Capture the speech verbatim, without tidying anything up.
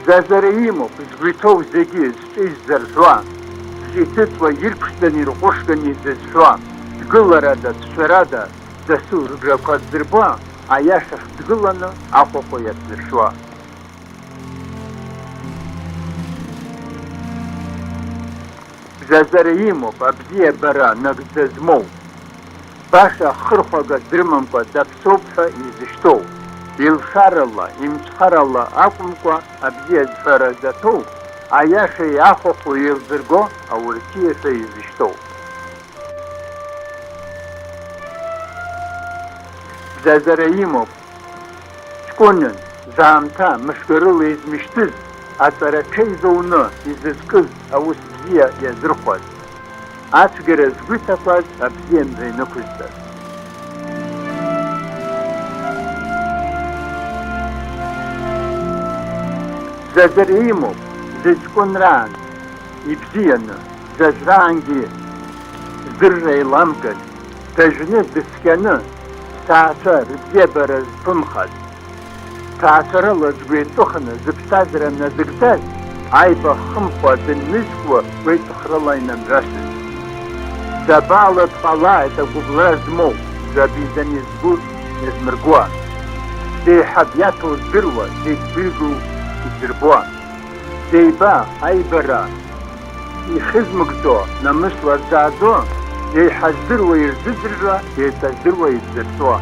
Зазара имоуп, згәы иҭоу зегьы зҿы иззырҳәуа, зҿы иҭыҵуа ирԥшӡаны ирҟәышганы изызҳәо, дгыларада, дшәарада, дасу рыграқәа дзырбо, аиашахь дгыланы ахәахәа иаԥсыршәо. Бзазара имоуп абзиабара нагӡа змоу. Баша хырхәага дрымамкәа даԥсоуп ҳәа изышьҭоу, илшарала, имцхарала акәымкәа, абзиа зҳәара заҭоу, аиашеи ахәахәеи еилзырго аурысиа ҳәа изышьҭоу. Бзазара имоуп. Ҷкәынын, заамҭа, мышгарыла измышьҭыз, аҵарақәа изоуны изызкыз аус бзиа иазырхәаз. Ацәгьара згәы иҭақәаз абзиамҩа инықәызҵаз. Зазар имоуп, зыҷкәынраан ибзианы, зажәраангьы здырра еиламгаз, дажәны, дыцқьаны, сҭаацәа рыбзиабара зԥымхаз. Ҭаацәарала згәы еиҵыхны зыԥсҭазаара назыгӡаз, аибахымхәа дынмыжькәа гәеиҵыхрыла инамҩасыз. Ҵабалак ҟалааит агәыбылра змоу, жәабиӡан изгәы иазмыргуа. Деиҳаб иаҭәоу здыруа, деиҵбыжу идырбуа. Деиба, аибара ихьызмыгӡо, намысла рзааӡо, еиҳа здыруа ирзыӡырҩуа, еиҵаздыруа ирзырҵуа.